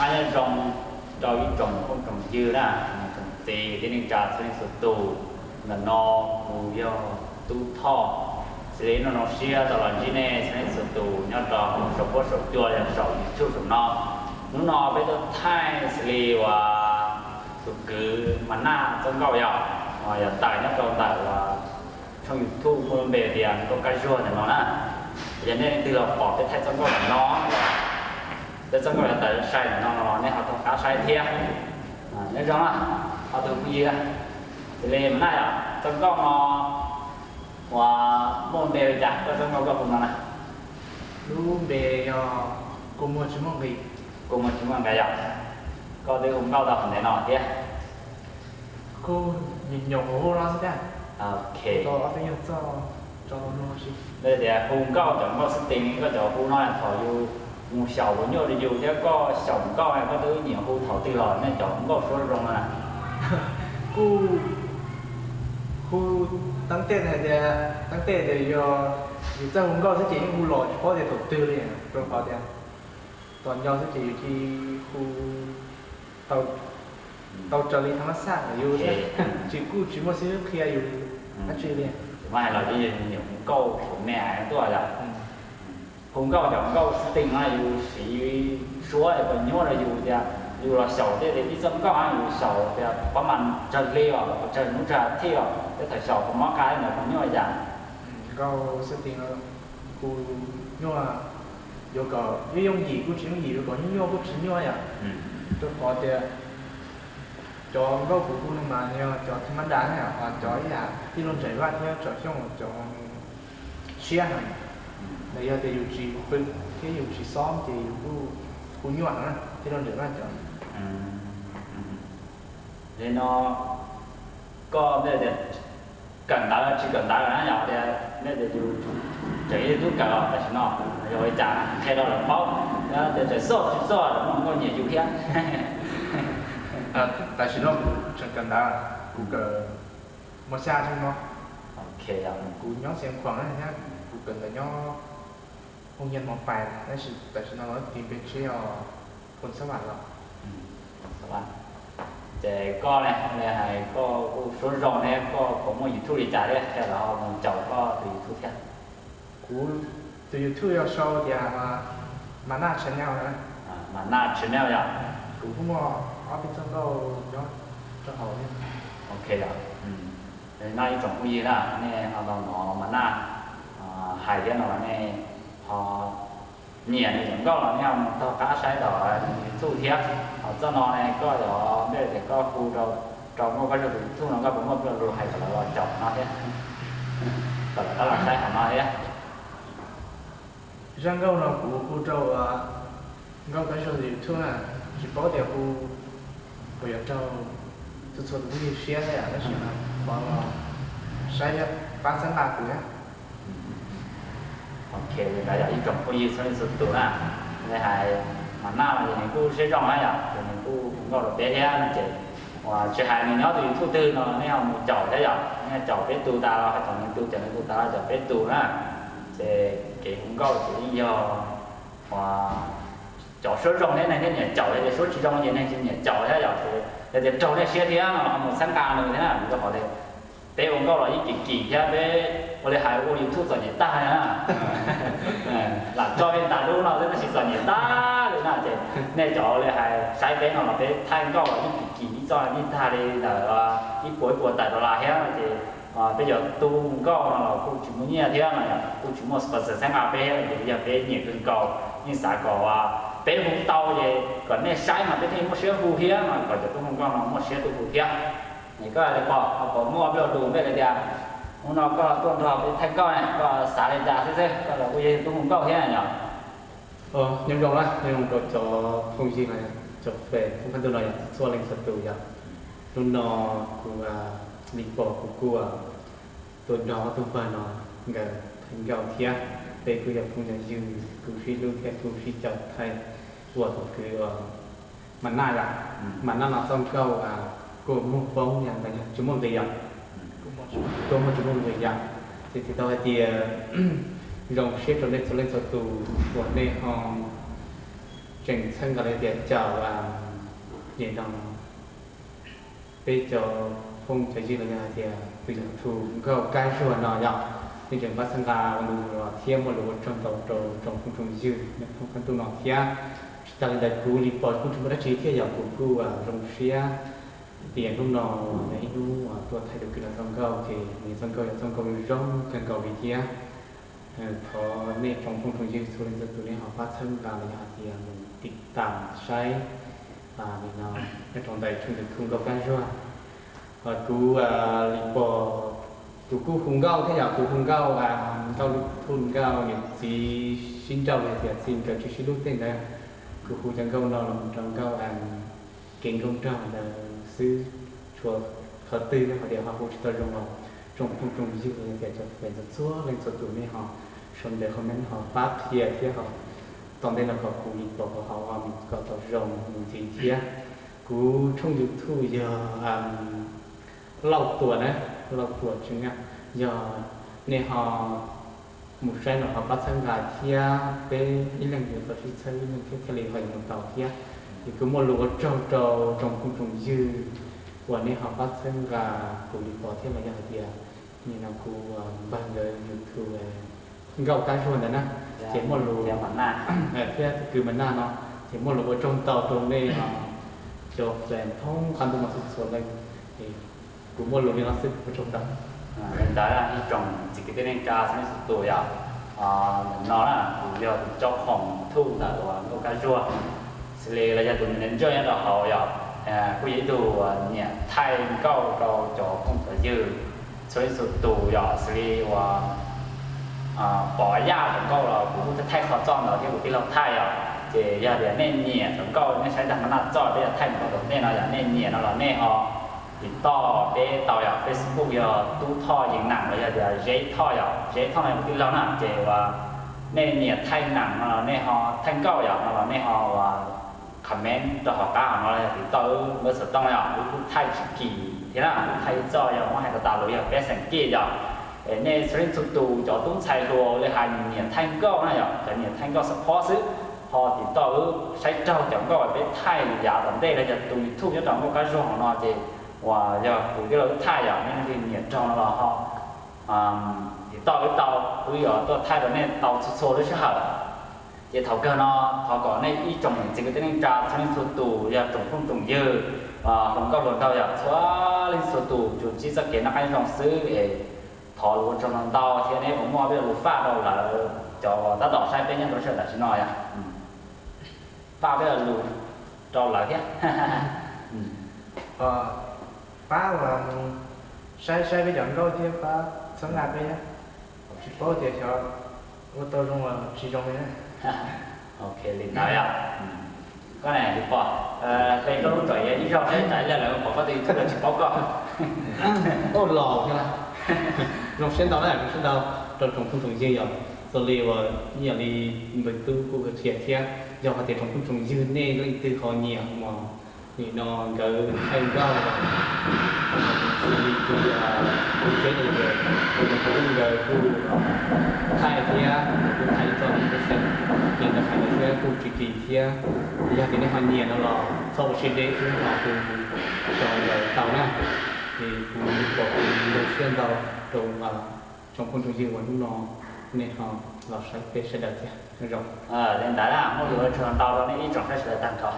Nyob zoo rau ib tsoom phooj tsoom ywg na, tsoom txiv thiab neej tsa txhua leej txhua tus. Ntawm no kuv yog Tub Thoj, xws li noj noo siab tau los ntsib nej txhua leej txhua tus nyob rau saum huab saum cua yog saum YouTube saum no. Hnub no peb tuaj thaij xws li uas tus kwv Mas Naj txoj nkauj yog, uas yog tawm nyob rau ntawm uas tshooj YouTube muaj lub npe tias Nkauj Kab Zuag ntawm no na. Yog nej leej twg los pom peb thaij txoj nkauj ntawm no, peb txoj nkauj yog tawm sai ntawm no los nej ho tau qab saib thiab. Nyob zoo na, ho tus phooj ywg, xws li Mas Naj yog txoj nkauj no uas muaj npe li cas, koj txoj nkauj koj hu no na? Lub npe yog Kua Muag Tsis Muaj Nqis. Kua Muag Tsis Muaj Nqis yog, koj twb hu nkauj tau qhov ntev no thiab? Kuj nyuam nyuam hu no xwb tiag. Ok. Tau ob peb nyuag txoj rau no si. Tias hu nkauj cov nkauj xwb tes, koj cov hu no thaum yus mus xyaum puas nyuaj rau yus thiab koj xyaum nkauj koj twb nyiam hu thaum twg los nej cov hu nkauj suab zoo no na? Kuj hu teeb tej hais tias, teeb tej tias yog yus txawj hu nkauj xwb ces yeej hu los tsis paub tias thaum twg li, rau qhov tias tos nco xwb ces yus cia li hu tau, tau raws li tham mas xaj yus thiab. Tsis kuj tsis muaj xib fwb qhia yus dab tsi li. Mas hais los ces yus nyiam hu nkauj suav me tuaj yom. Hu nkauj cov nkauj xwb tes no yus siv suab puas nyuaj rau yus tias yus los xyaum tej ib txoj nkauj yus xyaum tias pab mas tsawg hli os, tsawg hnub tsawg thij os, tej thaum xyaum puas mob qab ntawd puas nyuaj yam. Nkauj xwb tes no kuj nyuaj, yuav kom yooj yooj yim kuj tsis yooj yim, yuav kom nyuaj nyuaj kuj tsis nyuaj yom. Rau qhov tias cov nkauj kuv hu no mas yog cov tham mas das na, ho cov ib yam tij laug Ntsaim Vaj thiab Tsom Xyooj cov siab heev na, yog tias yus tsis pw thiab yus tsis xob ces yus kuj hu nyuaj heev na, tij laug Ntsaim Vaj cov. Li no koj tias kawm ntawv tsis kawm ntawv na, yog tias nej tias yus tseem ib tug kawm los tam sim no yog li cas qhia rau lawv paub, tias tseem xoj tsis xoj lawv muaj nkauj nyiam yus thiab. Tam sim no kuv tseem kawm ntawv, kuv kawm mos xya xwb no. Ok, kuv nyob Xeev Khuam thiab kuv kawm ntawv nyob Hoo Nyiaj Mos Pais, tab sis tam sim no los tis npe tshiab os, Phoos Xab Vam los. Ces koj ne, hais koj kuj suab zoo thiab koj puas muaj YouTube li cas thiab, qhia lawv ho mus caum koj tus YouTube thiab. Kuv tus YouTube yog sau tias Mas Naj Channel na. Mas Naj Channel yog. Kuv kuj muaj ob peb txoj nkauj nyob rau hauv thiab. Ok yog. Nyob ib tsoom phooj ywg na, nej ho tau hnov Mas Naj hais thiab no nej ho nyiam nws cov nkauj los nej ho mus taug qab saib tom YouTube thiab. Ho txoj no ne koj yuav npe tias koj hu rau Nkauj Kab Zuag tus YouTube no koj puas muaj lus hais kom lawv los caum no thiab, kom lawv los saib qhov no thiab? Zaj nkauj no kuv hu rau Nkauj Kab Zuag tus YouTube na, tsis paub tias hu puas yuav raug txhua txhua tus phooj ywg siab thiab, tab sis mas thov los saib thiab pab txhawb nqa kuv thiab. Ok, li ntawd yog ib tsoom phooj ywg txhua leej txhua tus na, li hais Mas Naj no ces nws kuj siab zoo na yom, ces nws kuj hu nkauj rau peb thiab no ces uas tsis hais nws nyob tus YouTube twg no nej ho mus caum thiab yom, nej caum peb tus tas los ho caum nws tus, caum nws tus tas los caum peb tus na. Ces kev hu nkauj ces yeej yog uas cov suab zoo thiab neeg thiaj nyiam caum, yog tias suab tsis zoo ces neeg tsis nyiam caum thiab yom. Ces yog tias raug nej siab thiab no los ho mus txhawb nqa nws thiab na, rau qhov tias peb ua nkauj los yeej kim kim thiab peb ua li hais ua YouTube txom nyem tag na. Lam tso li tas lub no xwb tab sis txom nyem tag li na, ces nej cov li hais saib peb no los peb thaij nkauj los yeej kim kim ib txoj yeej tag li ntawm ib puas ib puas tawm dollar thiab no ces peb cov tub nkauj no los kuj tsis muaj nyiaj thiab no, kuj tsis muaj sponsor txhawb nqa peb thiab, ces yog peb nyiam kawg nkaus yeej xav kom peb hu tau ces kom nej saib mas peb thiaj muaj siab hu thiab no, kom cov tub hu nkauj no muaj siab tuaj hu thiab. Es koj hais tias pom, pom muaj ob peb lo lus npe li tias hnub no koj tuaj nrog peb thaij nkauj ne, koj xav li cas xwb xwb, koj los kuj yog tub hu nkauj thiab yom? Nyob zoo na, nyob zoo rau cov phooj ywg, cov fans, kuv qhab ntuj no yog txhua leej txhua tus yog. Hnub no kuv, Lis Pom kuv kuj tuaj nrog ob tug npawg no nkawd thaij nkauj thiab. Peb kuj yog phooj yog ywg, kuj sib hlub thiab kuj sib caum thaij ua tus kwv Mas Naj yom. Mas Naj no txoj nkauj Kua Muag Poob yog ntawd yog tsis muaj nqis yom. Kua Muag Tsis Muaj Nqis yom. Ces txhais tau hais tias zoo siab rau nej txhua leej txhua tus uas nej ho tseem txhawb nqa li tias caum nim no peb cov phooj cov ywg los yog hais tias tus YouTube nkauj Kab Zuag no yog nej tseem pab txhawb nqa ua ntu zus los thiab muaj lus ua tsaug ntau rau tsoom phooj tsoom ywg nyob thoob qab ntuj no thiab. Tsis tas li ntawd kuv Lis Pov kuj tsis muaj dab tsi thiab yog kuv kuj zoo siab tias hnub no yog ib hnub tuaj thaij tus kwv no txoj nkauj ces nws txoj nkauj yog txoj nkauj zoo kawg nkaus li thiab. Thov nej tsoom phooj tsoom ywg txhua leej txhua tus nej ho pab txhawb nqa los yog hais tias mus tiv tam saib nim no nyob rau ntawm tshooj YouTube nkauj Kab Zuag. Kuv Lis Pov, kuv kuj hu nkauj thiab yog kuv hu nkauj nkauj YouTube nkauj niam txiv sib nrauj li tias txij nkawm tsis sib hlub tej ntawd. Kuv hu cov nkauj no los rau nkauj kev nkauj nraug ntawd xwb, tsuas qhov twg yog hais tias ho hu tsis tau zoo los tsoom phooj tsoom ywg los yog tias cov fans txhua leej txhua tus nej ho sau ntawv comment ho pab qhia thiab ho tom ntej no kom kuv Lis Pov ho mus kom tau zoo mus ntxiv thiab. Kuv tshooj YouTube yog Lauj Tuam na, Lauj Tuam Tsev Naj. Yog nej ho mus saib no ho pab txhawb nqa thiab peb ib leeg yuav tau sib txhawb ib leeg thiab thiaj li ho yuav mus tau thiab. Ces kuv muaj lus ua tsaug rau tsoom phooj tsoom ywg uas nej ho pab txhawb nqa kuv Lis Pov thiab los yog hais tias nim no kuv npawg nkawd YouTube nkauj Kab Zuag ntawd na. Ces muaj lus thiab kwv Mas Naj no, ces muaj lus ua tsaug ntau rau nej cov fans thoob qab ntuj no txhua txhua leej. Kuv muaj lus li no xwb, ua tsaug ntau. Li ntawd ib tsoom txiv kwv tij neej tsa txhua leej txhua tus yom, no na kuv yog tus cob khoom thuj ntawm uas nkauj Kab Zuag, xws li los yog tus manager nyob rau hauv yom, kuj yog ib tug nyiam thaij nkauj rau cov phooj cov ywg txhua leej txhua tus yom, xws li uas Pov Yaj cov nkauj los kuv kuj thaij qhov txoj ntawd thiab kuv tij laug thaij yom. Ces yog tias nej nyiam cov nkauj nej saib dag Mas Naj txoj peb yog thaij mus rau tom ntej no yom, nej nyiam no los nej ho tiv toj peb tau yom, Facebook yog Tub Thoj Yees Nam los yog tias Zeb Thoj yom, Zeb Thoj no kuv tij laug na. Ces uas nej nyiam thaij nam no los nej ho, thaij nkauj yom no los nej ho uas comment rau hauv qab hauv no los yog tiv toj wb npawb xov tooj yom, wb kuj thaij tsis kim thiab na, wb thaij ib txoj yog muab hais tas tas lus yog peb xeem kim yom. Es nej txhua leej txhua tus cov tub ntxhais hluas li hais nyiam thaij nkauj na yom, cov nyiam thaij nkauj support xwb, ho tiv toj wb saib raug cov nkauj peb thaij yav tom ntej los yog tus YouTube nyob rau nkauj Kab Zuag hauv no ces uas yog kuv tij laug wb thaij yom, nej leej twg nyiam raug no los ho tiv toj wb tau, wb yuav tuaj thaij rau nej tau txhua txhua lub sij hawm. Ces thaum kawg no thov kom nej ib tsoom niam txiv kwv tij neej tsa txhua leej txhua tus yog tsoom phooj tsoom ywg, hluas nkauj hluas nraug yog txhua leej txhua tus tsuas ntsib txoj kev noj qab nyob zoo xwb es thov lus ua tsaug ntau ntau thiab nej puas muaj peb lus faj rau lawv cov uas tab tom saib peb nyob rau sij hawm tam sim no yom. Faj peb lus rau lawv thiab. Pab uas saib saib peb cov nkauj thiab pab txhawb nqa peb, tsis paub tias xyov ua tau zoo los tsis zoo li. Ok, li ntawd yom. Koj ne Lis Pov, hais koj lub tswv yim ib zaug saib tsam ib pliag lawv pom koj tus YouTube lawv tsis paub koj. Ua los thiab na. Zoo siab ntau na, zoo siab ntau rau tsoom phooj tsoom ywg yom. Xws li uas ib yam li npawg Tub kuj qhia thiab, yog hais tias tsoom phooj tsoom ywg nej leej twg ho nyiam mas nim no nkawd thaij nkauj, xws li tus, tus Zeb no ces tus nkawd kuj thaij thiab, kuj thaij ib txoj li peb xeem, ces nkawd hais ntawd thiab kuj tsis kim thiab. Yog tias nej ho nyiam no los txhob ua siab deb thiab ho hu rau nkawd tau na. Ces kuv pom kuv zoo siab ntau rau tsoom phooj tsoom ywg uas hnub no nej ho los saib peb sawv daws thiab. Zoo. Li ntawd na, muaj lus ua tsaug ntau rau nej ib tsoom saib sawv daws tag nrho.